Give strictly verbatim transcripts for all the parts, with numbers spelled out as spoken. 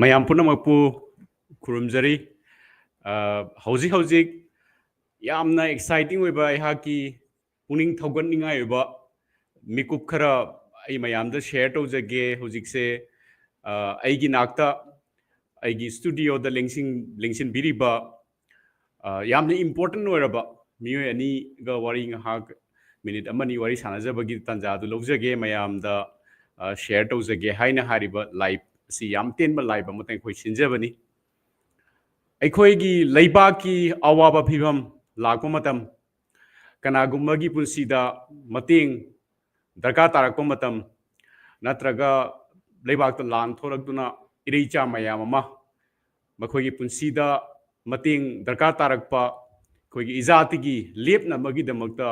ꯃꯌꯥꯝ ꯄꯨꯝꯅꯃꯛꯄꯨ ꯈꯨꯔꯨꯝꯖꯔꯤ꯫ ꯑ, ꯍꯧꯖꯤꯛ ꯍꯧꯖꯤꯛ ꯌꯥꯝꯅ exciting ꯑꯣꯏꯕ, ꯑꯩꯍꯥꯛꯀꯤ ꯄꯨꯛꯅꯤꯡ ꯊꯧꯒꯠꯅꯤꯡꯉꯥꯏ ꯑꯣꯏꯕ ꯃꯤꯀꯨꯞ ꯈꯔ ꯑꯩ ꯃꯌꯥꯝꯗ share ꯇꯧꯖꯒꯦ꯫ ꯍꯧꯖꯤꯛꯁꯦ, ꯑ, ꯑꯩꯒꯤ ꯅꯥꯛꯇ, ꯑꯩꯒꯤ studioꯗ ꯂꯦꯡꯁꯤꯟ-, ꯂꯦꯡꯁꯤꯟꯕꯤꯔꯤꯕ, ꯑ, ꯌꯥꯝꯅ important ꯑꯣꯏꯔꯕ ꯃꯤꯑꯣꯏ ꯑꯅꯤꯒ ꯋꯥꯔꯤ ꯉꯥꯏꯍꯥꯛ, minute ꯑꯃꯅꯤ ꯋꯥꯔꯤ ꯁꯥꯟꯅꯖꯕꯒꯤ ꯇꯥꯟꯖꯥꯗꯨ ꯂꯧꯖꯒꯦ꯫ ꯃꯌꯥꯝꯗ, ꯑ, share ꯇꯧꯖꯒꯦ ꯍꯥꯏꯅ ꯍꯥꯏꯔꯤꯕ live ꯑꯁꯤ ꯌꯥꯝ ꯇꯦꯟꯕ live ꯑꯃꯇꯪ ꯑꯩꯈꯣꯏ ꯁꯤꯟꯖꯕꯅꯤ꯫ ꯑꯩꯈꯣꯏꯒꯤ ꯂꯩꯕꯥꯛꯀꯤ ꯑꯋꯥꯕ ꯐꯤꯕꯝ ꯂꯥꯛꯄ ꯃꯇꯝ, ꯀꯅꯥꯒꯨꯝꯕꯒꯤ ꯄꯨꯟꯁꯤꯗ ꯃꯇꯦꯡ ꯗꯔꯀꯥꯔ ꯇꯥꯔꯛꯄ ꯃꯇꯝ, ꯅꯠꯇ꯭ꯔꯒ ꯂꯩꯕꯥꯛꯇ ꯂꯥꯟ ꯊꯣꯛꯂꯛꯇꯨꯅ ꯏꯔꯩꯆꯥ ꯃꯌꯥꯝ ꯑꯃ ꯃꯈꯣꯏꯒꯤ ꯄꯨꯟꯁꯤꯗ ꯃꯇꯦꯡ ꯗꯔꯀꯥꯔ ꯇꯥꯔꯛꯄ, ꯑꯩꯈꯣꯏꯒꯤ ꯏꯖꯥꯇꯤꯒꯤ ꯂꯦꯞꯅꯕꯒꯤꯗꯃꯛꯇ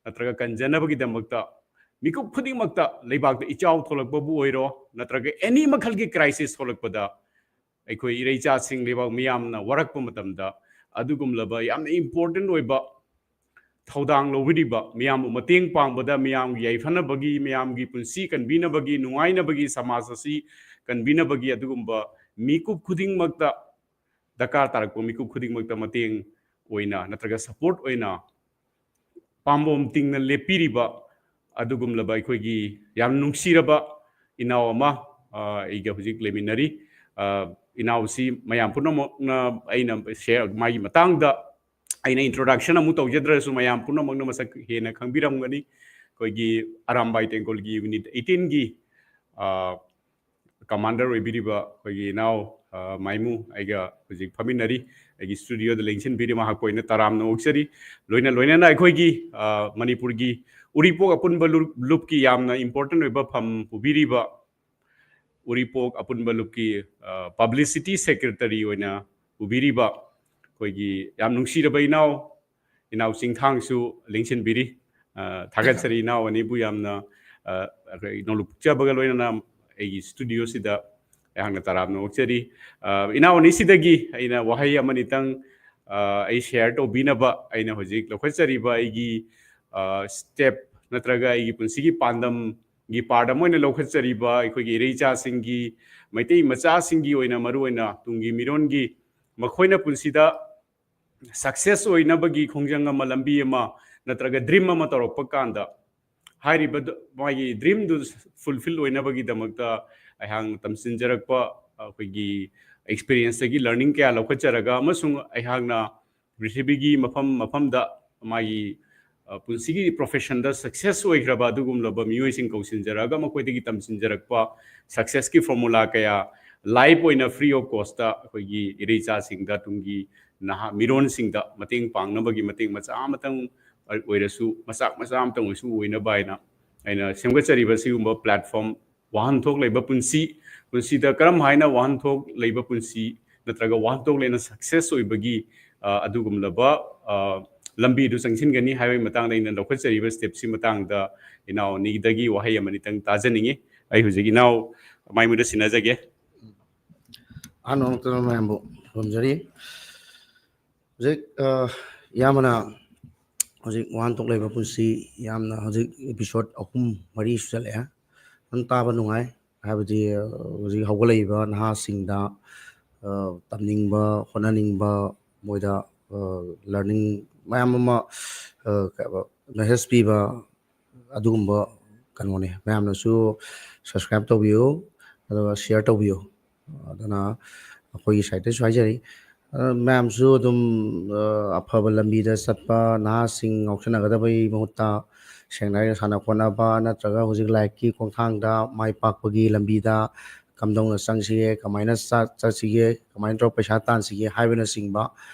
ꯅꯠꯇ꯭ꯔꯒ ꯀꯟꯖꯅꯕꯒꯤꯗꯃꯛꯇ ꯃꯤꯀꯨꯞ ꯈꯨꯗꯤꯡꯃꯛꯇ ꯂꯩꯕꯥꯛꯇ ꯏꯆꯥꯎ ꯊꯣꯛꯂꯛꯄꯕꯨ ꯑꯣꯏꯔꯣ, ꯅꯠꯇ꯭ꯔꯒ any ꯃꯈꯜꯒꯤ crisis ꯊꯣꯛꯂꯛꯄꯗ ꯑꯩꯈꯣꯏ ꯏꯔꯩꯆꯥꯁꯤꯡ ꯂꯩꯕꯥꯛ ꯃꯤꯌꯥꯝꯅ ꯋꯥꯔꯛꯄ ꯃꯇꯝꯗ ꯑꯗꯨꯒꯨꯝꯂꯕ ꯌꯥꯝꯅ important ꯑꯣꯏꯕ ꯊꯧꯗꯥꯡ ꯂꯧꯕꯤꯔꯤꯕ, ꯃꯤꯌꯥꯝꯕꯨ ꯃꯇꯦꯡ ꯄꯥꯡꯕꯗ, ꯃꯤꯌꯥꯝꯒꯤ ꯌꯥꯏꯐꯅꯕꯒꯤ, ꯃꯤꯌꯥꯝꯒꯤ ꯄꯨꯟꯁꯤ ꯀꯟꯕꯤꯅꯕꯒꯤ, ꯅꯨꯡꯉꯥꯏꯅꯕꯒꯤ, ꯁꯃꯥꯖ ꯑꯁꯤ ꯀꯟꯕꯤꯅꯕꯒꯤ ꯑꯗꯨꯒꯨꯝꯕ ꯃꯤꯀꯨꯞ ꯈꯨꯗꯤꯡꯃꯛꯇ, ꯗꯔꯀꯥꯔ ꯇꯥꯔꯛꯄ ꯃꯤꯀꯨꯞ ꯈꯨꯗꯤꯡꯃꯛꯇ ꯃꯇꯦꯡ ꯑꯣꯏꯅ ꯅꯠꯇ꯭ꯔꯒ support ꯑꯣꯏꯅ ꯄꯥꯝꯕꯣꯝ ꯇꯤꯡꯅ ꯂꯦꯞꯄꯤꯔꯤꯕ ꯑꯗꯨꯒꯨꯝꯂꯕ ꯑꯩꯈꯣꯏꯒꯤ ꯌꯥꯝ ꯅꯨꯡꯁꯤꯔꯕ ꯏꯅꯥꯎ ꯑꯃ, ꯑ, ꯑꯩꯒ ꯍꯧꯖꯤꯛ ꯂꯩꯃꯤꯟꯅꯔꯤ꯫ ꯑ, ꯏꯅꯥꯎꯁꯤ ꯃꯌꯥꯝ ꯄꯨꯝꯅꯃꯛꯅ ꯑꯩꯅ share, ꯃꯥꯒꯤ ꯃꯇꯥꯡꯗ ꯑꯩꯅ introduction ꯑꯃꯨꯛ ꯇꯧꯖꯗ꯭ꯔꯁꯨ ꯃꯌꯥꯝ ꯄꯨꯝꯅꯃꯛꯅ ꯃꯁꯛ ꯍꯦꯟꯅ ꯈꯪꯕꯤꯔꯝꯒꯅꯤ꯫ ꯑꯩꯈꯣꯏꯒꯤ ꯑꯔꯥꯝꯕꯥꯏ ꯇꯦꯡꯒꯣꯜꯒꯤ unit eighteen ꯒꯤ, ꯑ, commander ꯑꯣꯏꯕꯤꯔꯤꯕ ꯑꯩꯈꯣꯏꯒꯤ ꯏꯅꯥꯎ, ꯑ, ꯃꯥꯏꯃꯨ ꯑꯩꯒ ꯍꯧꯖꯤꯛ ꯐꯝꯃꯤꯟꯅꯔꯤ꯫ ꯑꯩꯒꯤ studioꯗ ꯂꯦꯡꯁꯤꯟꯕꯤꯔꯤ, ꯃꯍꯥꯛꯄꯨ ꯑꯩꯅ ꯇꯔꯥꯝꯅ ꯑꯣꯛꯆꯔꯤ꯫ ꯂꯣꯏꯅ ꯂꯣꯏꯅꯅ ꯑꯩꯈꯣꯏꯒꯤ, ꯑ, ꯃꯅꯤꯄꯨꯔꯒꯤ ꯎꯔꯤꯄꯣꯛ ꯑꯄꯨꯟꯕ ꯂꯨꯞ-, ꯂꯨꯞꯀꯤ ꯌꯥꯝꯅ important ꯑꯣꯏꯕ ꯐꯝ ꯄꯨꯕꯤꯔꯤꯕ ꯎꯔꯤꯄꯣꯛ ꯑꯄꯨꯟꯕ ꯂꯨꯞꯀꯤ, ꯑ, publicity secretary ꯑꯣꯏꯅ ꯄꯨꯕꯤꯔꯤꯕ ꯑꯩꯈꯣꯏꯒꯤ ꯌꯥꯝ ꯅꯨꯡꯁꯤꯔꯕ ꯏꯅꯥꯎ, ꯏꯅꯥꯎ ꯆꯤꯡꯊꯥꯡꯁꯨ ꯂꯦꯡꯁꯤꯟꯕꯤꯔꯤ꯫ ꯑ, ꯊꯥꯒꯠꯆꯔꯤ ꯏꯅꯥꯎ ꯑꯅꯤꯕꯨ ꯌꯥꯝꯅ, ꯑ, ꯑꯩꯈꯣꯏ ꯅꯣꯡꯂꯨꯛ ꯄꯨꯛꯆꯕꯒ ꯂꯣꯏꯅꯅ ꯑꯩꯒꯤ studioꯁꯤꯗ ꯑꯩꯍꯥꯛꯅ ꯇꯔꯥꯝꯅ ꯑꯣꯛꯆꯔꯤ꯫ ꯑ, ꯏꯅꯥꯎ ꯑꯅꯤꯁꯤꯗꯒꯤ ꯑꯩꯅ ꯋꯥꯍꯩ ꯑꯃꯅꯤꯇꯪ, ꯑ, ꯑꯩ share ꯇꯧꯕꯤꯅꯕ ꯑꯩꯅ ꯍꯧꯖꯤꯛ ꯂꯧꯈꯠꯆꯔꯤꯕ ꯑꯩꯒꯤ, ꯑ, step ꯅꯠꯇ꯭ꯔꯒ ꯑꯩꯒꯤ ꯄꯨꯟꯁꯤꯒꯤ ꯄꯥꯟꯗꯝꯒꯤ part ꯑꯃ ꯑꯣꯏꯅ ꯂꯧꯈꯠꯆꯔꯤꯕ ꯑꯩꯈꯣꯏꯒꯤ ꯏꯔꯩꯆꯥꯁꯤꯡꯒꯤ ꯃꯩꯇꯩ ꯃꯆꯥꯁꯤꯡꯒꯤ ꯑꯣꯏꯅ ꯃꯔꯨꯑꯣꯏꯅ ꯇꯨꯡꯒꯤ ꯃꯤꯔꯣꯟꯒꯤ ꯃꯈꯣꯏꯅ ꯄꯨꯟꯁꯤꯗ ꯁꯛꯁꯦꯁ ꯑꯣꯏꯅꯕꯒꯤ ꯈꯣꯡꯖꯪ ꯑꯃ, ꯂꯝꯕꯤ ꯑꯃ ꯅꯠꯇ꯭ꯔꯒ ꯗ꯭ꯔꯤꯝ ꯑꯃ ꯇꯧꯔꯛꯄ ꯀꯥꯟꯗ ꯍꯥꯏꯔꯤꯕ ꯃꯥꯒꯤ ꯗ꯭ꯔꯤꯝꯗꯨ ꯐꯨꯜꯐꯤꯜ ꯑꯣꯏꯅꯕꯒꯤꯗꯃꯛꯇ ꯑꯩꯍꯥꯛꯅ ꯇꯝꯁꯤꯟꯖꯔꯛꯄ ꯑꯩꯈꯣꯏꯒꯤ ꯑꯦꯛꯁꯄꯤꯔꯤꯌꯦꯟꯁꯇꯒꯤ ꯂꯔꯅꯤꯡ ꯀꯌꯥ ꯂꯧꯈꯠꯆꯔꯒ ꯑꯃꯁꯨꯡ ꯑꯩꯍꯥꯛꯅ ꯄ꯭ꯔꯤꯊꯤꯕꯤꯒꯤ ꯃꯐꯝ ꯃꯐꯝꯗ ꯃꯥꯒꯤ ꯄꯨꯟꯁꯤꯒꯤ ꯄ꯭ꯔꯣꯐꯦꯁꯟꯗ ꯁꯛꯁꯦꯁ ꯑꯣꯏꯈ꯭ꯔꯕ ꯑꯗꯨꯒꯨꯝꯂꯕ ꯃꯤꯑꯣꯏꯁꯤꯡ ꯀꯧꯁꯤꯟꯖꯔꯒ ꯃꯈꯣꯏꯗꯒꯤ ꯇꯝꯁꯤꯟꯖꯔꯛꯄ ꯁꯛꯁꯦꯁꯀꯤ ꯐꯣꯔꯃꯨꯂꯥ ꯀꯌꯥ ꯂꯥꯏꯐ ꯑꯣꯏꯅ ꯐ꯭ꯔꯤ ꯑꯣꯐ ꯀꯣꯁꯇ ꯑꯩꯈꯣꯏꯒꯤ ꯏꯔꯩꯆꯥꯁꯤꯡꯗ, ꯇꯨꯡꯒꯤ ꯅꯍꯥ ꯃꯤꯔꯣꯟꯁꯤꯡꯗ ꯃꯇꯦꯡ ꯄꯥꯡꯅꯕꯒꯤ ꯃꯇꯦꯡ ꯃꯆꯥ ꯑꯃꯇꯪ ꯑꯣꯏꯔꯁꯨ, ꯃꯆꯥꯛ ꯃꯆꯥ ꯑꯃꯇꯪ ꯑꯣꯏꯁꯨ ꯑꯣꯏꯅꯕ ꯍꯥꯏꯅ ꯑꯩꯅ ꯁꯦꯝꯒꯠꯆꯔꯤꯕ ꯁꯤꯒꯨꯝꯕ ꯄ꯭ꯂꯦꯠꯐꯣꯝ, ꯋꯥꯍꯟꯊꯣꯛ ꯂꯩꯕ ꯄꯨꯟꯁꯤ, ꯄꯨꯟꯁꯤꯗ ꯀꯔꯝ ꯍꯥꯏꯅ ꯋꯥꯍꯟꯊꯣꯛ ꯂꯩꯕ ꯄꯨꯟꯁꯤ ꯅꯠꯇ꯭ꯔꯒ ꯋꯥꯍꯟꯊꯣꯛ ꯂꯩꯅ ꯁꯛꯁꯦꯁ ꯑꯣꯏꯕꯒꯤ ꯑꯗꯨꯒꯨꯝꯂꯕ ꯂꯝꯕꯤꯗꯨ ꯆꯪꯁꯤꯟꯒꯅꯤ ꯍꯥꯏꯕꯒꯤ ꯃꯇꯥꯡꯗ ꯑꯩꯅ ꯂꯧꯈꯠꯆꯔꯤꯕ ꯁ꯭ꯇꯦꯞꯁꯤ ꯃꯇꯥꯡꯗ ꯏꯅꯥꯎ ꯑꯅꯤꯗꯒꯤ ꯋꯥꯍꯩ ꯑꯃꯅꯤꯇꯪ ꯇꯥꯖꯅꯤꯡꯉꯤ꯫ ꯑꯩ ꯍꯧꯖꯤꯛ ꯏꯅꯥꯎ ꯃꯥꯏꯃꯨꯗ ꯁꯤꯟꯅꯖꯒꯦ꯫ ꯑꯍꯥꯟꯕ ꯃꯛꯇꯗ ꯃꯌꯥꯝꯕꯨ ꯈꯨꯔꯨꯝꯖꯔꯤ꯫ ꯍꯧꯖꯤꯛ ꯏꯌꯥꯝꯕꯅ ꯍꯧꯖꯤꯛ ꯋꯥꯍꯟꯊꯣꯛ ꯂꯩꯕ ꯄꯨꯟꯁꯤ, ꯌꯥꯝꯅ ꯍꯧꯖꯤꯛ ꯏꯄꯤꯁꯣꯠ ꯑꯍꯨꯝ ꯃꯔꯤ ꯁꯨꯖꯜꯂꯛꯑꯦ꯫ ꯑꯗꯨꯝ ꯇꯥꯕ ꯅꯨꯡꯉꯥꯏ꯫ ꯍꯥꯏꯕꯗꯤ ꯍꯧꯖꯤꯛ ꯍꯧꯒꯠꯂꯛꯏꯕ ꯅꯍꯥꯁꯤꯡꯗ ꯇꯝꯅꯤꯡꯕ, ꯍꯣꯠꯅꯅꯤꯡꯕ, ꯃꯣꯏꯗ ꯂꯔꯅꯤꯡ ꯃꯌꯥꯝ ꯑꯃ ꯃꯦꯁꯦꯖ ꯄꯤꯕ ꯑꯗꯨꯒꯨꯝꯕ ꯀꯩꯅꯣꯅꯤ꯫ ꯃꯌꯥꯝꯅꯁꯨ ꯁꯕꯁꯀ꯭ꯔꯥꯏꯞ ꯇꯧꯕꯤꯌꯨ, ꯑꯗꯨꯒ ꯁꯤꯌꯥꯔ ꯇꯧꯕꯤꯌꯨ꯫ ꯑꯗꯨꯅ ꯑꯩꯈꯣꯏꯒꯤ ꯁꯥꯏꯠꯇꯁꯨ ꯍꯥꯏꯖꯔꯤ, ꯃꯌꯥꯝꯁꯨ ꯑꯗꯨꯝ ꯑꯐꯕ ꯂꯝꯕꯤꯗ ꯆꯠꯄ ꯅꯍꯥꯁꯤꯡ ꯉꯥꯎꯁꯟꯅꯒꯗꯕꯒꯤ ꯃꯍꯨꯠꯇ, ꯁꯦꯡꯅ ꯍꯥꯏꯔꯒ ꯁꯥꯟꯅ ꯈꯣꯠꯅꯕ ꯅꯠꯇ꯭ꯔꯒ ꯍꯧꯖꯤꯛ ꯂꯥꯏꯔꯤꯛꯀꯤ ꯈꯣꯡꯊꯥꯡꯗ ꯃꯥꯏ ꯄꯥꯛꯄꯒꯤ ꯂꯝꯕꯤꯗ ꯀꯝꯗꯧꯅ ꯆꯪꯁꯤꯒꯦ, ꯀꯃꯥꯏꯅ ꯆꯠꯁꯤꯒꯦ, ꯀꯃꯥꯏꯅ ꯇꯧꯔꯒ ꯄꯩꯁꯥ ꯇꯥꯟꯁꯤꯒꯦ ꯍꯥꯏꯕꯅꯆꯤꯡꯕ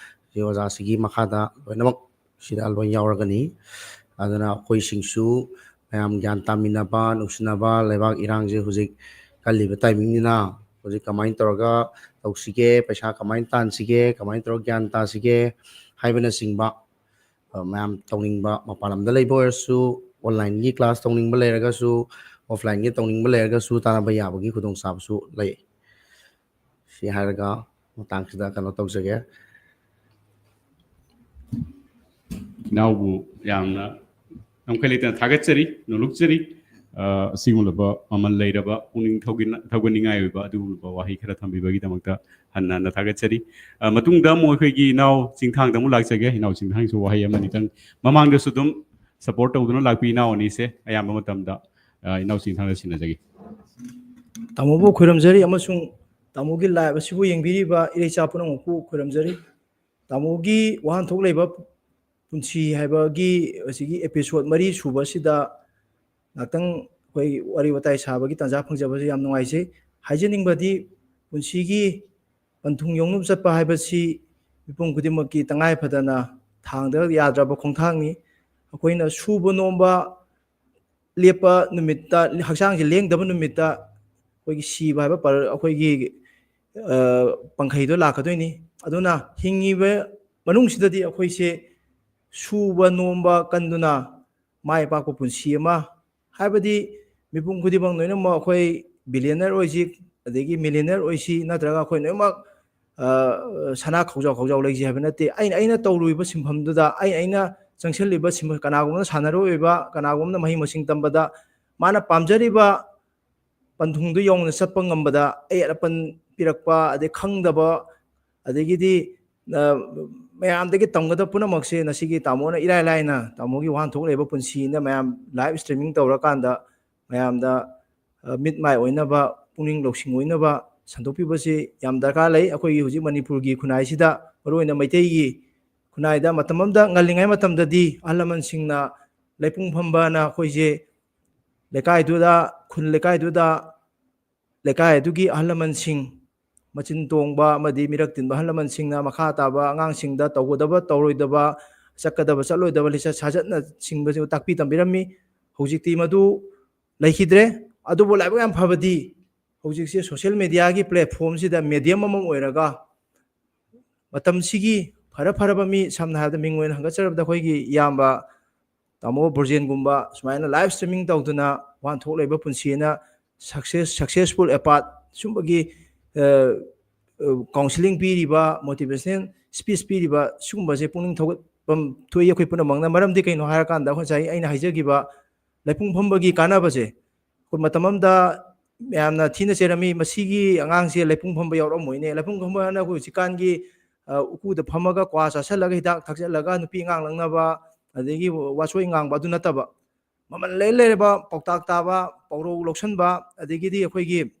ꯁꯤ ꯑꯣꯖꯥꯁꯤꯒꯤ ꯃꯈꯥꯗ ꯂꯣꯏꯅꯃꯛ ꯁꯤꯗ ꯂꯣꯏ ꯌꯥꯎꯔꯒꯅꯤ꯫ ꯑꯗꯨꯅ ꯑꯩꯈꯣꯏꯁꯤꯡꯁꯨ ꯃꯌꯥꯝ ꯒ꯭ꯌꯥꯟ ꯇꯥꯃꯤꯟꯅꯕ, ꯅꯨꯡꯁꯤꯅꯕ, ꯂꯩꯕꯥꯛ ꯏꯔꯥꯡꯁꯦ ꯍꯧꯖꯤꯛ ꯀꯜꯂꯤꯕ ꯇꯥꯏꯃꯤꯡꯅꯤꯅ ꯍꯧꯖꯤꯛ ꯀꯃꯥꯏꯅ ꯇꯧꯔꯒ ꯇꯧꯁꯤꯒꯦ, ꯄꯩꯁꯥ ꯀꯃꯥꯏꯅ ꯇꯥꯟꯁꯤꯒꯦ, ꯀꯃꯥꯏꯅ ꯇꯧꯔꯒ ꯒ꯭ꯌꯥꯟ ꯇꯥꯁꯤꯒꯦ ꯍꯥꯏꯕꯅꯆꯤꯡꯕ ꯃꯌꯥꯝ ꯇꯧꯅꯤꯡꯕ, ꯃꯄꯥꯟ ꯂꯝꯗ ꯂꯩꯕ ꯑꯣꯏꯔꯁꯨ, ꯑꯣꯟꯂꯥꯏꯟꯒꯤ ꯀ꯭ꯂꯥꯁ ꯇꯧꯅꯤꯡꯕ ꯂꯩꯔꯒꯁꯨ, ꯑꯣꯐꯂꯥꯏꯟꯒꯤ ꯇꯧꯅꯤꯡꯕ ꯂꯩꯔꯒꯁꯨ ꯇꯥꯟꯅꯕ ꯌꯥꯕꯒꯤ ꯈꯨꯗꯣꯡꯆꯥꯕꯁꯨ ꯂꯩ꯫ ꯁꯤ ꯍꯥꯏꯔꯒ ꯃꯇꯥꯡꯁꯤꯗ ꯀꯩꯅꯣ ꯇꯧꯖꯒꯦ꯫ ꯏꯅꯥꯎꯕꯨ ꯌꯥꯝꯅ ꯉꯝꯈꯩ ꯂꯩꯇꯅ ꯊꯥꯒꯠꯆꯔꯤ, ꯅꯣꯂꯨꯛꯆꯔꯤ꯫ ꯑ, ꯑꯁꯤꯒꯨꯝꯂꯕ ꯃꯃꯜ ꯂꯩꯔꯕ ꯄꯨꯛꯅꯤꯡ ꯊꯧꯒꯠꯅ-, ꯊꯧꯒꯠꯅꯤꯡꯉꯥꯏ ꯑꯣꯏꯕ ꯑꯗꯨꯒꯨꯝꯂꯕ ꯋꯥꯍꯩ ꯈꯔ ꯊꯝꯕꯤꯕꯒꯤꯗꯃꯛꯇ ꯍꯟꯅ ꯍꯟꯅ ꯊꯥꯒꯠꯆꯔꯤ꯫ ꯑ, ꯃꯇꯨꯡꯗ ꯑꯃꯨꯛ ꯑꯩꯈꯣꯏꯒꯤ ꯏꯅꯥꯎ ꯆꯤꯡꯊꯥꯡꯗ ꯑꯃꯨꯛ ꯂꯥꯛꯆꯒꯦ꯫ ꯏꯅꯥꯎ ꯆꯤꯡꯊꯥꯡꯁꯨ ꯋꯥꯍꯩ ꯑꯃꯅꯤꯇꯪ, ꯃꯃꯥꯡꯗꯁꯨ ꯑꯗꯨꯝ support ꯇꯧꯗꯨꯅ ꯂꯥꯛꯄꯤ ꯏꯅꯥꯎ ꯑꯅꯤꯁꯦ ꯑꯌꯥꯝꯕ ꯃꯇꯝꯗ, ꯑ, ꯏꯅꯥꯎ ꯆꯤꯡꯊꯥꯡꯗ ꯁꯤꯟꯅꯖꯒꯦ꯫ ꯇꯥꯃꯣꯕꯨ ꯈꯣꯏꯔꯝꯖꯔꯤ ꯑꯃꯁꯨꯡ ꯇꯥꯃꯣꯒꯤ live ꯑꯁꯤꯕꯨ ꯌꯦꯡꯕꯤꯔꯤꯕ ꯏꯔꯩꯆꯥ ꯄꯨꯝꯅꯃꯛꯄꯨ ꯈꯣꯏꯔꯝꯖꯔꯤ꯫ ꯇꯥꯃꯣꯒꯤ ꯋꯥꯍꯟꯊꯣꯛ ꯂꯩꯕ ꯄꯨꯟꯁꯤ ꯍꯥꯏꯕꯒꯤ ꯑꯁꯤꯒꯤ episode ꯃꯔꯤ ꯁꯨꯕ ꯑꯁꯤꯗ ꯉꯥꯛꯇꯪ ꯑꯩꯈꯣꯏ ꯋꯥꯔꯤ ꯋꯥꯇꯥꯏ ꯁꯥꯕꯒꯤ ꯇꯥꯟꯖꯥ ꯐꯪꯖꯕꯁꯦ ꯌꯥꯝ ꯅꯨꯡꯉꯥꯏꯖꯩ꯫ ꯍꯥꯏꯖꯅꯤꯡꯕꯗꯤ ꯄꯨꯟꯁꯤꯒꯤ ꯄꯟꯊꯨꯡ ꯌꯧꯅꯕ ꯆꯠꯄ ꯍꯥꯏꯕꯁꯤ ꯃꯤꯄꯨꯝ ꯈꯨꯗꯤꯡꯃꯛꯀꯤ ꯇꯉꯥꯏ ꯐꯗꯅ ꯊꯥꯡꯗ ꯌꯥꯗ꯭ꯔꯕ ꯈꯣꯡꯊꯥꯡꯅꯤ꯫ ꯑꯩꯈꯣꯏꯅ ꯁꯨꯕ ꯅꯣꯝꯕ ꯂꯦꯞꯄ ꯅꯨꯃꯤꯠꯇ, ꯍꯛꯆꯥꯡꯁꯦ ꯂꯦꯡꯗꯕ ꯅꯨꯃꯤꯠꯇ ꯑꯩꯈꯣꯏꯒꯤ ꯁꯤꯕ ꯍꯥꯏꯕ ꯄꯔ-, ꯑꯩꯈꯣꯏꯒꯤ, ꯑ, ꯄꯪꯈꯩꯗꯣ ꯂꯥꯛꯀꯗꯣꯏꯅꯤ꯫ ꯑꯗꯨꯅ ꯍꯤꯡꯉꯤꯕ ꯃꯅꯨꯡꯁꯤꯗꯗꯤ ꯑꯩꯈꯣꯏꯁꯦ ꯁꯨꯕ ꯅꯣꯝꯕ ꯀꯟꯗꯨꯅ ꯃꯥꯏ ꯄꯥꯛꯄ ꯄꯨꯟꯁꯤ ꯑꯃ, ꯍꯥꯏꯕꯗꯤ ꯃꯤꯄꯨꯝ ꯈꯨꯗꯤꯡꯃꯛ ꯂꯣꯏꯅꯃꯛ ꯑꯩꯈꯣꯏ billionaire ꯑꯣꯏꯁꯤ, ꯑꯗꯒꯤ millionaire ꯑꯣꯏꯁꯤ, ꯅꯠꯇ꯭ꯔꯒ ꯑꯩꯈꯣꯏ ꯂꯣꯏꯅꯃꯛ, ꯑ, ꯁꯅꯥ ꯈꯧꯖꯥꯎ ꯈꯧꯖꯥꯎ ꯂꯩꯁꯤ ꯍꯥꯏꯕ ꯅꯠꯇꯦ꯫ ꯑꯩꯅ, ꯑꯩꯅ ꯇꯧꯔꯨꯔꯤꯕ ꯁꯤꯟꯐꯝꯗꯨꯗ, ꯑꯩꯅ, ꯑꯩꯅ ꯆꯪꯁꯤꯜꯂꯤꯕ ꯁꯤꯟꯐꯝ, ꯀꯅꯥꯒꯨꯝꯕꯅ ꯁꯥꯟꯅꯔꯣꯏ ꯑꯣꯏꯕ, ꯀꯅꯥꯒꯨꯝꯕꯅ ꯃꯍꯩ ꯃꯁꯤꯡ ꯇꯝꯕꯗ, ꯃꯥꯅ ꯄꯥꯝꯖꯔꯤꯕ ꯄꯟꯊꯨꯡꯗꯨ ꯌꯧꯅ ꯆꯠꯄ ꯉꯝꯕꯗ ꯑꯌꯦꯠ ꯑꯄꯟ ꯄꯤꯔꯛꯄ, ꯑꯗꯩ ꯈꯪꯗꯕ, ꯑꯗꯒꯤꯗꯤ, ꯑ, ꯃꯌꯥꯝꯗꯒꯤ ꯇꯝꯒꯗꯕ ꯄꯨꯝꯅꯃꯛꯁꯦ ꯉꯁꯤꯒꯤ ꯇꯥꯃꯣꯅ ꯏꯔꯥꯏ ꯂꯥꯏꯅ ꯇꯥꯃꯣꯒꯤ ꯋꯥꯍꯟꯊꯣꯛ ꯂꯩꯕ ꯄꯨꯟꯁꯤꯅ ꯃꯌꯥꯝ live streaming ꯇꯧꯔꯀꯥꯟꯗ ꯃꯌꯥꯝꯗ, ꯑ, ꯃꯤꯠ ꯃꯥꯏ ꯑꯣꯏꯅꯕ, ꯄꯨꯛꯅꯤꯡ ꯂꯧꯁꯤꯡ ꯑꯣꯏꯅꯕ ꯁꯟꯗꯣꯛꯄꯤꯕꯁꯤ ꯌꯥꯝ ꯗꯔꯀꯥꯔ ꯂꯩ꯫ ꯑꯩꯈꯣꯏꯒꯤ ꯍꯧꯖꯤꯛ ꯃꯅꯤꯄꯨꯔꯒꯤ ꯈꯨꯟꯅꯥꯏꯁꯤꯗ, ꯃꯔꯨꯑꯣꯏꯅ ꯃꯩꯇꯩꯒꯤ ꯈꯨꯟꯅꯥꯏꯗ ꯃꯇꯝ ꯑꯃꯗ ꯉꯜꯂꯤꯉꯩ ꯃꯇꯝꯗꯗꯤ ꯑꯍꯜ ꯂꯃꯟꯁꯤꯡꯅ ꯂꯩꯄꯨꯡ ꯐꯝꯕꯅ ꯑꯩꯈꯣꯏꯁꯦ ꯂꯩꯀꯥꯏꯗꯨꯗ, ꯈꯨꯜ ꯂꯩꯀꯥꯏꯗꯨꯗ ꯂꯩꯀꯥꯏ ꯑꯗꯨꯒꯤ ꯑꯍꯜ ꯂꯃꯟꯁꯤꯡ, ꯃꯆꯤꯟ ꯇꯣꯡꯕ ꯑꯃꯗꯤ ꯃꯤꯔꯛ ꯇꯤꯟꯕ ꯑꯍꯜ ꯂꯃꯟꯁꯤꯡꯅ ꯃꯈꯥ ꯇꯥꯕ ꯑꯉꯥꯡꯁꯤꯡꯗ ꯇꯧꯒꯗꯕ ꯇꯧꯔꯣꯏꯗꯕ, ꯆꯠꯀꯗꯕ ꯆꯠꯂꯣꯏꯗꯕ ꯂꯤꯆꯠ ꯁꯥꯖꯠꯅꯆꯤꯡꯕꯁꯤꯕꯨ ꯇꯥꯛꯄꯤ ꯇꯝꯕꯤꯔꯝꯃꯤ꯫ ꯍꯧꯖꯤꯛꯇꯤ ꯃꯗꯨ ꯂꯩꯈꯤꯗ꯭ꯔꯦ꯫ ꯑꯗꯨꯕꯨ ꯂꯥꯏꯕꯛ ꯌꯥꯝ ꯐꯕꯗꯤ ꯍꯧꯖꯤꯛꯁꯦ social media ꯒꯤ platform ꯁꯤꯗ medium ꯑꯃ ꯑꯣꯏꯔꯒ ꯃꯇꯝꯁꯤꯒꯤ ꯐꯔ ꯐꯔꯕ ꯃꯤ, ꯁꯝꯅ ꯍꯥꯏꯔꯕꯗ ꯃꯤꯡ ꯑꯣꯏꯅ ꯍꯪꯒꯠꯆꯔꯕꯗ ꯑꯩꯈꯣꯏꯒꯤ ꯏꯌꯥꯝꯕ ꯇꯥꯃꯣ ꯕ꯭ꯔꯣꯖꯦꯟꯒꯨꯝꯕ ꯁꯨꯃꯥꯏꯅ live streaming ꯇꯧꯗꯨꯅ ꯋꯥꯍꯟꯊꯣꯛ ꯂꯩꯕ ꯄꯨꯟꯁꯤ ꯑꯅ success, successful apart ꯁꯨꯝꯕꯒꯤ, ꯑ, ꯑ, counselling ꯄꯤꯔꯤꯕ, motivational speech ꯄꯤꯔꯤꯕ ꯁꯤꯒꯨꯝꯕꯁꯦ ꯄꯨꯛꯅꯤꯡ ꯊꯧꯒꯠꯐꯝ ꯊꯣꯛꯏ ꯑꯩꯈꯣꯏ ꯄꯨꯝꯅꯃꯛꯅ꯫ ꯃꯔꯝꯗꯤ ꯀꯩꯅꯣ ꯍꯥꯏꯔꯀꯥꯟꯗ ꯉꯁꯥꯏ ꯑꯩꯅ ꯍꯥꯏꯖꯈꯤꯕ ꯂꯩꯄꯨꯡ ꯐꯝꯕꯒꯤ ꯀꯥꯟꯅꯕꯁꯦ ꯑꯩꯈꯣꯏ ꯃꯇꯝ ꯑꯃꯗ ꯃꯌꯥꯝꯅ ꯊꯤꯅ ꯆꯩꯔꯝꯃꯤ, "ꯃꯁꯤꯒꯤ ꯑꯉꯥꯡꯁꯦ ꯂꯩꯄꯨꯡ ꯐꯝꯕ ꯌꯥꯎꯔꯝꯃꯣꯏꯅꯦ"꯫ ꯂꯩꯄꯨꯡ ꯐꯝꯕ ꯍꯥꯏꯅ ꯑꯩꯈꯣꯏ ꯍꯧꯖꯤꯛꯀꯥꯟꯒꯤ, ꯑ, ꯎꯀꯨꯗ ꯐꯝꯃꯒ ꯀ꯭ꯋꯥ ꯆꯥꯁꯤꯜꯂꯒ ꯍꯤꯗꯥꯛ ꯊꯛꯆꯜꯂꯒ ꯅꯨꯄꯤ ꯑꯉꯥꯡ ꯂꯪꯅꯕ, ꯑꯗꯒꯤ ꯋꯥꯆꯣꯏ ꯉꯥꯡꯕ, ꯑꯗꯨ ꯅꯠꯇꯕ, ꯃꯃꯜ ꯂꯩ ꯂꯩꯔꯕ ꯄꯥꯎꯇꯥꯛ ꯇꯥꯕ, ꯄꯥꯎꯔꯧ ꯂꯧꯁꯟꯕ, ꯑꯗꯒꯤꯗꯤ ꯑꯩꯈꯣꯏꯒꯤ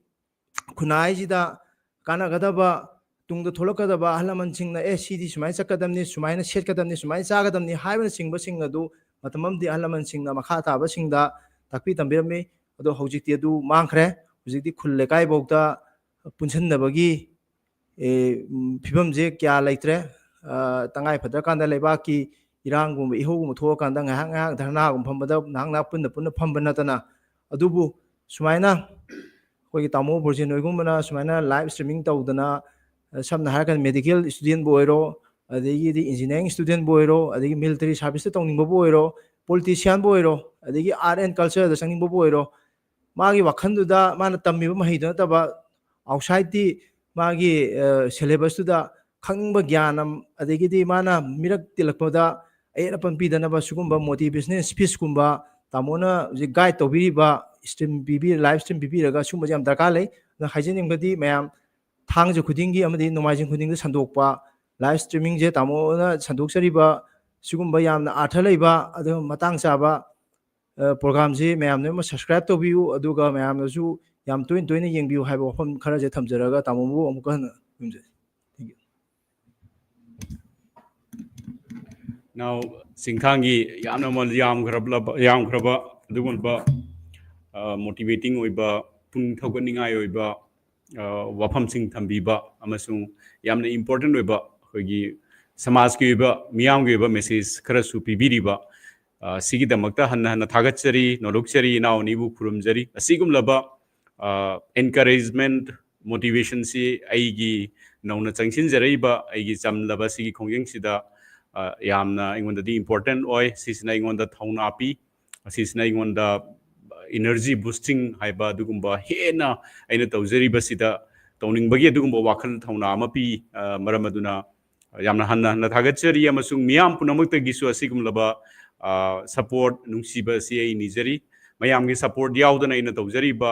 ꯈꯨꯟꯅꯥꯏꯁꯤꯗ ꯀꯥꯟꯅꯒꯗꯕ, ꯇꯨꯡꯗ ꯊꯣꯛꯂꯛꯀꯗꯕ ꯑꯍꯜ ꯂꯃꯟꯁꯤꯡꯅ, "ꯑꯦ, ꯁꯤꯗꯤ ꯁꯨꯃꯥꯏꯅ ꯆꯠꯀꯗꯕꯅꯤ, ꯁꯨꯃꯥꯏꯅ ꯁꯦꯠꯀꯗꯕꯅꯤ, ꯁꯨꯃꯥꯏꯅ ꯆꯥꯒꯗꯕꯅꯤ" ꯍꯥꯏꯕꯅꯆꯤꯡꯕꯁꯤꯡ ꯑꯗꯨ ꯃꯇꯝ ꯑꯃꯗꯤ ꯑꯍꯜ ꯂꯃꯟꯁꯤꯡꯅ ꯃꯈꯥ ꯇꯥꯕꯁꯤꯡꯗ ꯇꯥꯛꯄꯤ ꯇꯝꯕꯤꯔꯝꯃꯤ꯫ ꯑꯗꯣ ꯍꯧꯖꯤꯛꯇꯤ ꯑꯗꯨ ꯃꯥꯡꯈ꯭ꯔꯦ꯫ ꯍꯧꯖꯤꯛꯇꯤ ꯈꯨꯜ ꯂꯩꯀꯥꯏꯐꯥꯎꯗ ꯄꯨꯟꯁꯤꯟꯅꯕꯒꯤ, ꯑꯦ, ꯎꯝ, ꯐꯤꯕꯝꯁꯦ ꯀꯌꯥ ꯂꯩꯇ꯭ꯔꯦ꯫ ꯑ, ꯇꯉꯥꯏ ꯐꯗ꯭ꯔꯀꯥꯟꯗ ꯂꯩꯕꯥꯛꯀꯤ ꯏꯔꯥꯡꯒꯨꯝꯕ, ꯏꯍꯧꯒꯨꯝꯕ ꯊꯣꯛꯑꯀꯥꯟꯗ ꯉꯥꯏꯍꯥꯛ ꯉꯥꯏꯍꯥꯛ ꯙꯔꯅꯥꯒꯨꯝꯕ ꯐꯝꯕꯗ ꯉꯥꯏꯍꯥꯛ ꯉꯥꯏꯍꯥꯛ ꯄꯨꯟꯅ ꯄꯨꯟꯅ ꯐꯝꯕ ꯅꯠꯇꯅ, ꯑꯗꯨꯕꯨ ꯁꯨꯃꯥꯏꯅ ꯑꯩꯈꯣꯏꯒꯤ ꯇꯥꯃꯣ ꯕ꯭ꯔꯣꯖꯦꯟ ꯍꯣꯏꯒꯨꯝꯕꯅ ꯁꯨꯃꯥꯏꯅ live streaming ꯇꯧꯗꯅ, ꯑ, ꯁꯝꯅ ꯍꯥꯏꯔꯀꯥꯟꯗ medical studentꯕꯨ ꯑꯣꯏꯔꯣ, ꯑꯗꯒꯤꯗꯤ engineering studentꯕꯨ ꯑꯣꯏꯔꯣ, ꯑꯗꯒꯤ military serviceꯇ ꯇꯧꯅꯤꯡꯕꯕꯨ ꯑꯣꯏꯔꯣ, politicianꯕꯨ ꯑꯣꯏꯔꯣ, ꯑꯗꯒꯤ art and cultureꯗ ꯆꯪꯅꯤꯡꯕꯕꯨ ꯑꯣꯏꯔꯣ, ꯃꯥꯒꯤ ꯋꯥꯈꯜꯗꯨꯗ ꯃꯥꯅ ꯇꯝꯃꯤꯕ ꯃꯍꯩꯗꯨ ꯅꯠꯇꯕ outsideꯀꯤ ꯃꯥꯒꯤ, ꯑ, syllabusꯇꯨꯗ ꯈꯪꯅꯤꯡꯕ ꯒ꯭ꯌꯥꯟ ꯑꯃ, ꯑꯗꯒꯤꯗꯤ ꯃꯥꯅ ꯃꯤꯔꯛ ꯇꯤꯜꯂꯛꯄꯗ ꯑꯌꯦꯠ ꯑꯄꯟ ꯄꯤꯗꯅꯕ ꯁꯤꯒꯨꯝꯕ motivational speechꯀꯨꯝꯕ ꯇꯥꯃꯣꯅ ꯍꯧꯖꯤꯛ guide ꯇꯧꯕꯤꯔꯤꯕ stream ꯄꯤꯕꯤ-, live stream ꯄꯤꯕꯤꯔꯒ ꯁꯤꯒꯨꯝꯕꯁꯦ ꯌꯥꯝ ꯗꯔꯀꯥꯔ ꯂꯩ꯫ ꯑꯗꯨꯅ ꯍꯥꯏꯖꯅꯤꯡꯕꯗꯤ ꯃꯌꯥꯝ ꯊꯥꯡꯖ ꯈꯨꯗꯤꯡꯒꯤ ꯑꯃꯗꯤ ꯅꯣꯡꯃꯥꯏꯖꯤꯡ ꯈꯨꯗꯤꯡꯗ ꯁꯟꯗꯣꯛꯄ live streamingꯁꯦ ꯇꯥꯃꯣꯅ ꯁꯟꯗꯣꯛꯆꯔꯤꯕ ꯁꯤꯒꯨꯝꯕ ꯌꯥꯝꯅ ꯑꯔꯊ ꯂꯩꯕ ꯑꯗꯨꯒ ꯃꯇꯥꯡ ꯆꯥꯕ, ꯑ, programꯁꯤ ꯃꯌꯥꯝꯅ ꯑꯃ subscribe ꯇꯧꯕꯤꯌꯨ, ꯑꯗꯨꯒ ꯃꯌꯥꯝꯅꯁꯨ ꯌꯥꯝ ꯇꯣꯏꯅ ꯇꯣꯏꯅ ꯌꯦꯡꯕꯤꯌꯨ ꯍꯥꯏꯕ ꯋꯥꯐꯝ ꯈꯔꯁꯦ ꯊꯝꯖꯔꯒ ꯇꯥꯃꯣꯕꯨ ꯑꯃꯨꯛꯀ ꯍꯟꯅ ꯈꯨꯔꯨꯝꯖꯔꯤ꯫ Thank you. ꯅꯥꯎ ꯆꯤꯡꯊꯥꯡꯒꯤ ꯌꯥꯝꯅ ꯃ-, ꯌꯥꯝꯈ꯭ꯔꯕ, ꯌꯥꯝꯈ꯭ꯔꯕ ꯑꯗꯨꯒꯨꯝꯕ, ꯑ, motivating ꯑꯣꯏꯕ, ꯄꯨꯛꯅꯤꯡ ꯊꯧꯒꯠꯅꯤꯡꯉꯥꯏ ꯑꯣꯏꯕ, ꯑ, ꯋꯥꯐꯝꯁꯤꯡ ꯊꯝꯕꯤꯕ ꯑꯃꯁꯨꯡ ꯌꯥꯝꯅ important ꯑꯣꯏꯕ ꯑꯩꯈꯣꯏꯒꯤ ꯁꯃꯥꯖꯀꯤ ꯑꯣꯏꯕ, ꯃꯤꯌꯥꯝꯒꯤ ꯑꯣꯏꯕ message ꯈꯔꯁꯨ ꯄꯤꯕꯤꯔꯤꯕ, ꯑ, ꯁꯤꯒꯤꯗꯃꯛꯇ ꯍꯟꯅ ꯍꯟꯅ ꯊꯥꯒꯠꯆꯔꯤ, ꯅꯣꯂꯨꯛꯆꯔꯤ, ꯏꯅꯥꯎ ꯑꯅꯤꯕꯨ ꯈꯨꯔꯨꯝꯖꯔꯤ꯫ ꯑꯁꯤꯒꯨꯝꯂꯕ, ꯑ, encouragement, motivationꯁꯤ ꯑꯩꯒꯤ ꯅꯧꯅ ꯆꯪꯁꯤꯟꯖꯔꯛꯏꯕ ꯑꯩꯒꯤ ꯆꯝꯂꯕ ꯁꯤꯒꯤ ꯈꯣꯡꯖꯪꯁꯤꯗ, ꯑ, ꯌꯥꯝꯅ ꯑꯩꯉꯣꯟꯗꯗꯤ important ꯑꯣꯏ꯫ ꯁꯤꯁꯤꯅ ꯑꯩꯉꯣꯟꯗ ꯊꯧꯅꯥ ꯄꯤ꯫ ꯑꯁꯤꯁꯤꯅ ꯑꯩꯉꯣꯟꯗ energy boosting ꯍꯥꯏꯕ ꯑꯗꯨꯒꯨꯝꯕ ꯍꯦꯟꯅ ꯑꯩꯅ ꯇꯧꯖꯔꯤꯕꯁꯤꯗ ꯇꯧꯅꯤꯡꯕꯒꯤ ꯑꯗꯨꯒꯨꯝꯕ ꯋꯥꯈꯜ ꯊꯧꯅꯥ ꯑꯃ ꯄꯤ꯫ ꯑ, ꯃꯔꯝ ꯑꯗꯨꯅ ꯌꯥꯝꯅ ꯍꯟꯅ ꯍꯟꯅ ꯊꯥꯒꯠꯆꯔꯤ ꯑꯃꯁꯨꯡ ꯃꯤꯌꯥꯝ ꯄꯨꯝꯅꯃꯛꯇꯒꯤꯁꯨ ꯑꯁꯤꯒꯨꯝꯂꯕ, ꯁꯄꯣꯔꯠ, ꯅꯨꯡꯁꯤꯕ ꯑꯁꯤ ꯑꯩ ꯅꯤꯖꯔꯤ꯫ ꯃꯌꯥꯝꯒꯤ ꯁꯄꯣꯔꯠ ꯌꯥꯎꯗꯅ ꯑꯩꯅ ꯇꯧꯖꯔꯤꯕ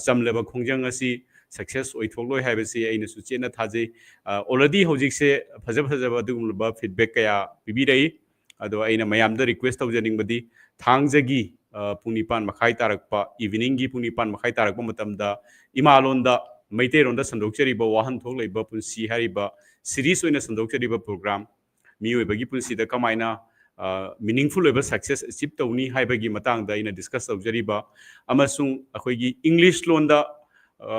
ꯆꯝꯂꯕ ꯈꯣꯡꯖꯪ ꯑꯁꯤ ꯁꯛꯁꯦꯁ ꯑꯣꯏꯊꯣꯛꯂꯣꯏ ꯍꯥꯏꯕꯁꯤ ꯑꯩꯅꯁꯨ ꯆꯦꯠꯅ ꯊꯥꯖꯩ꯫ ꯑꯣꯜꯔꯦꯗꯤ ꯍꯧꯖꯤꯛꯁꯦ ꯐꯖ ꯐꯖꯕ ꯑꯗꯨꯒꯨꯝꯂꯕ ꯐꯤꯗꯕꯦꯛ ꯀꯌꯥ ꯄꯤꯕꯤꯔꯛꯏ꯫ ꯑꯗꯣ ꯑꯩꯅ ꯃꯌꯥꯝꯗ ꯔꯤꯀ꯭ꯋꯦꯁ ꯇꯧꯖꯅꯤꯡꯕꯗꯤ, ꯊꯥꯡꯖꯒꯤ ꯄꯨꯡ ꯅꯤꯄꯥꯟ ꯃꯈꯥꯏ ꯇꯥꯔꯛꯄ, ꯏꯚꯤꯅꯤꯡꯒꯤ ꯄꯨꯡ ꯅꯤꯄꯥꯟ ꯃꯈꯥꯏ ꯇꯥꯔꯛꯄ ꯃꯇꯝꯗ, ꯏꯃꯥꯂꯣꯟꯗ, ꯃꯩꯇꯩꯔꯣꯟꯗ ꯁꯟꯗꯣꯛꯆꯔꯤꯕ ꯋꯥꯍꯟꯊꯣꯛ ꯂꯩꯕ ꯄꯨꯟꯁꯤ ꯍꯥꯏꯔꯤꯕ ꯁꯤꯔꯤꯁ ꯑꯣꯏꯅ ꯁꯟꯗꯣꯛꯆꯔꯤꯕ ꯄ꯭ꯔꯣꯒ꯭ꯔꯥꯝ, ꯃꯤꯑꯣꯏꯕꯒꯤ ꯄꯨꯟꯁꯤꯗ ꯀꯃꯥꯏꯅ ꯃꯤꯅꯤꯡꯐꯨꯜ ꯑꯣꯏꯕ ꯁꯛꯁꯦꯁ ꯑꯦꯆꯤꯞ ꯇꯧꯅꯤ ꯍꯥꯏꯕꯒꯤ ꯃꯇꯥꯡꯗ ꯑꯩꯅ ꯗꯤꯁꯀꯁ ꯇꯧꯖꯔꯤꯕ, ꯑꯃꯁꯨꯡ ꯑꯩꯈꯣꯏꯒꯤ ꯏꯪꯂꯤꯁ ꯂꯣꯟꯗ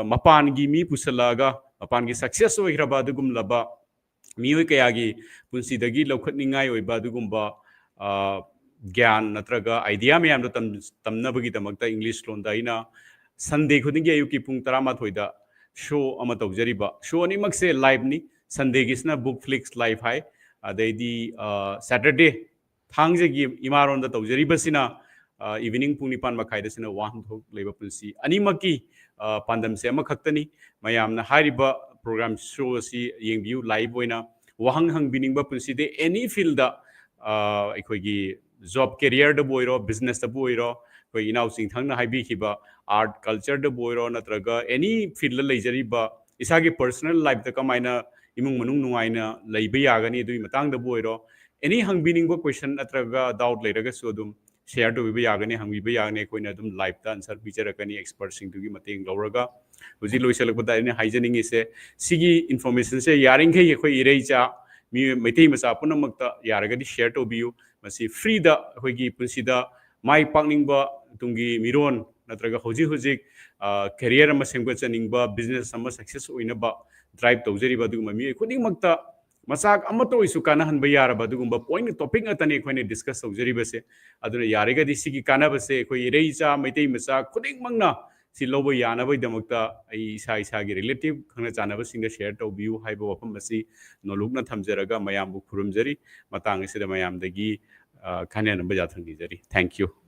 ꯃꯄꯥꯟꯒꯤ ꯃꯤ ꯄꯨꯁꯤꯜꯂꯛꯑꯒ ꯃꯄꯥꯟꯒꯤ ꯁꯛꯁꯦꯁ ꯑꯣꯏꯈ꯭ꯔꯕ ꯑꯗꯨꯒꯨꯝꯂꯕ ꯃꯤꯑꯣꯏ ꯀꯌꯥꯒꯤ ꯄꯨꯟꯁꯤꯗꯒꯤ ꯂꯧꯈꯠꯅꯤꯡꯉꯥꯏ ꯑꯣꯏꯕ ꯑꯗꯨꯒꯨꯝꯕ ꯒ꯭ꯌꯥꯟ ꯅꯠꯇ꯭ꯔꯒ ꯑꯥꯏꯗꯤꯌꯥ ꯃꯌꯥꯝꯗꯣ ꯇꯝꯅꯕꯒꯤꯗꯃꯛꯇ ꯏꯪꯂꯤꯁ ꯂꯣꯟꯗ ꯑꯩꯅ ꯁꯟꯗꯦ ꯈꯨꯗꯤꯡꯒꯤ ꯑꯌꯨꯛꯀꯤ ꯄꯨꯡ ꯇꯔꯥꯃꯥꯊꯣꯏꯗ ꯁꯣ ꯑꯃ ꯇꯧꯖꯔꯤꯕ꯫ ꯁꯣ ꯑꯅꯤꯃꯛꯁꯦ ꯂꯥꯏꯚꯅꯤ꯫ ꯁꯟꯗꯦꯒꯤꯁꯤꯅ ꯕꯨꯛ ꯐ꯭ꯂꯤꯛꯁ ꯂꯥꯏꯚ ꯍꯥꯏ, ꯑꯗꯩꯗꯤ ꯁꯦꯇꯔꯗꯦ, ꯊꯥꯡꯖꯒꯤ ꯏꯃꯥꯔꯣꯟꯗ ꯇꯧꯖꯔꯤꯕꯁꯤꯅ ꯏꯚꯤꯅꯤꯡ ꯄꯨꯡ ꯅꯤꯄꯥꯟ ꯃꯈꯥꯏꯗꯁꯤꯅ ꯋꯥꯍꯟꯊꯣꯛ ꯂꯩꯕ ꯄꯨꯟꯁꯤ꯫ ꯑꯅꯤꯃꯛꯀꯤ ꯄꯥꯟꯗꯝꯁꯦ ꯑꯃꯈꯛꯇꯅꯤ꯫ ꯃꯌꯥꯝꯅ ꯍꯥꯏꯔꯤꯕ ꯄ꯭ꯔꯣꯒ꯭ꯔꯥꯝ ꯁꯣ ꯑꯁꯤ ꯌꯦꯡꯕꯤꯌꯨ꯫ ꯂꯥꯏꯚ ꯑꯣꯏꯅ ꯋꯥꯍꯪ ꯍꯪꯕꯤꯅꯤꯡꯕ ꯄꯨꯟꯁꯤꯗ ꯑꯦꯅꯤ ꯐꯤꯜꯗ, ꯑꯩꯈꯣꯏꯒꯤ ꯖꯣꯕ ꯀꯦꯔꯤꯌꯔꯗꯕꯨ ꯑꯣꯏꯔꯣ, ꯕꯤꯖꯤꯅꯦꯁꯇꯕꯨ ꯑꯣꯏꯔꯣ, ꯑꯩꯈꯣꯏ ꯏꯅꯥꯎ ꯆꯤꯡꯊꯪꯅ ꯍꯥꯏꯕꯤꯈꯤꯕ ꯑꯥꯔꯠ ꯀꯜꯆꯔꯗꯕꯨ ꯑꯣꯏꯔꯣ, ꯅꯠꯇ꯭ꯔꯒ ꯑꯦꯅꯤ ꯐꯤꯜꯗ ꯂꯩꯖꯔꯤꯕ, ꯏꯁꯥꯒꯤ ꯄꯔꯁꯣꯅꯦꯜ ꯂꯥꯏꯐꯇ ꯀꯃꯥꯏꯅ ꯏꯃꯨꯡ ꯃꯅꯨꯡ ꯅꯨꯡꯉꯥꯏꯅ ꯂꯩꯕ ꯌꯥꯒꯅꯤ, ꯑꯗꯨꯒꯤ ꯃꯇꯥꯡꯗꯕꯨ ꯑꯣꯏꯔꯣ, ꯑꯦꯅꯤ ꯍꯪꯕꯤꯅꯤꯡꯕ ꯀꯣꯏꯁꯟ ꯅꯠꯇ꯭ꯔꯒ ꯗꯥꯎꯠ ꯂꯩꯔꯒꯁꯨ ꯑꯗꯨꯝ ꯁꯦꯌꯔ ꯇꯧꯕꯤꯕ ꯌꯥꯒꯅꯤ, ꯍꯪꯕꯤꯕ ꯌꯥꯒꯅꯤ꯫ ꯑꯩꯈꯣꯏꯅ ꯑꯗꯨꯝ ꯂꯥꯏꯚꯇ ꯑꯟꯁꯔ ꯄꯤꯖꯔꯛꯀꯅꯤ ꯑꯦꯛꯁꯄꯔꯠꯁꯤꯡꯗꯨꯒꯤ ꯃꯇꯦꯡ ꯂꯧꯔꯒ꯫ ꯍꯧꯖꯤꯛ ꯂꯣꯏꯁꯤꯜꯂꯛꯄꯗ ꯑꯩꯅ ꯍꯥꯏꯖꯅꯤꯡꯉꯤꯁꯦ, ꯁꯤꯒꯤ ꯏꯟꯐꯣꯔꯃꯦꯁꯟꯁꯦ ꯌꯥꯔꯤꯈꯩ ꯑꯩꯈꯣꯏ ꯏꯔꯩꯆꯥ ꯃꯤꯑꯣꯏ, ꯃꯩꯇꯩ ꯃꯆꯥ ꯄꯨꯝꯅꯃꯛꯇ ꯌꯥꯔꯒꯗꯤ ꯁꯦꯌꯔ ꯇꯧꯕꯤꯌꯨ꯫ ꯃꯁꯤ ꯐ꯭ꯔꯤꯗ ꯑꯩꯈꯣꯏꯒꯤ ꯄꯨꯟꯁꯤꯗ ꯃꯥꯏ ꯄꯥꯛꯅꯤꯡꯕ ꯇꯨꯡꯒꯤ ꯃꯤꯔꯣꯟ ꯅꯠꯇ꯭ꯔꯒ ꯍꯧꯖꯤꯛ ꯍꯧꯖꯤꯛ ꯀꯦꯔꯤꯌꯔ ꯑꯃ ꯁꯦꯝꯒꯠꯆꯅꯤꯡꯕ, ꯕꯤꯖꯤꯅꯦꯁ ꯑꯃ ꯁꯛꯁꯦꯁ ꯑꯣꯏꯅꯕ ꯗ꯭ꯔꯥꯏꯚ ꯇꯧꯖꯔꯤꯕ ꯑꯗꯨꯒꯨꯝꯕ ꯃꯤꯑꯣꯏ ꯈꯨꯗꯤꯡꯃꯛꯇ ꯃꯆꯥꯛ ꯑꯃꯠꯇ ꯑꯣꯏꯁꯨ ꯀꯥꯟꯅꯍꯟꯕ ꯌꯥꯔꯕ ꯑꯗꯨꯒꯨꯝꯕ ꯄꯣꯏꯟ ꯇꯣꯄꯤꯛ ꯉꯥꯛꯇꯅꯤ ꯑꯩꯈꯣꯏꯅ ꯗꯤꯁꯀꯁ ꯇꯧꯖꯔꯤꯕꯁꯦ꯫ ꯑꯗꯨꯅ ꯌꯥꯔꯒꯗꯤ ꯁꯤꯒꯤ ꯀꯥꯟꯅꯕꯁꯦ ꯑꯩꯈꯣꯏ ꯏꯔꯩ ꯏꯆꯥ ꯃꯩꯇꯩ ꯃꯆꯥ ꯈꯨꯗꯤꯡꯃꯛꯅ ꯁꯤ ꯂꯧꯕ ꯌꯥꯅꯕꯒꯤꯗꯃꯛꯇ ꯑꯩ ꯏꯁꯥ ꯏꯁꯥꯒꯤ ꯔꯤꯂꯦꯇꯤꯚ, ꯈꯪꯅ ꯆꯥꯟꯅꯕꯁꯤꯡꯗ ꯁꯦꯌꯔ ꯇꯧꯕꯤꯌꯨ ꯍꯥꯏꯕ ꯋꯥꯐꯝ ꯑꯁꯤ ꯅꯣꯂꯨꯛꯅ ꯊꯝꯖꯔꯒ ꯃꯌꯥꯝꯕꯨ ꯈꯨꯔꯨꯝꯖꯔꯤ꯫ ꯃꯇꯥꯡ ꯑꯁꯤꯗ ꯃꯌꯥꯝꯗꯒꯤ ꯀꯥꯟꯅꯅꯕ ꯌꯥꯊꯪ ꯅꯤꯖꯔꯤ꯫ Thank you꯫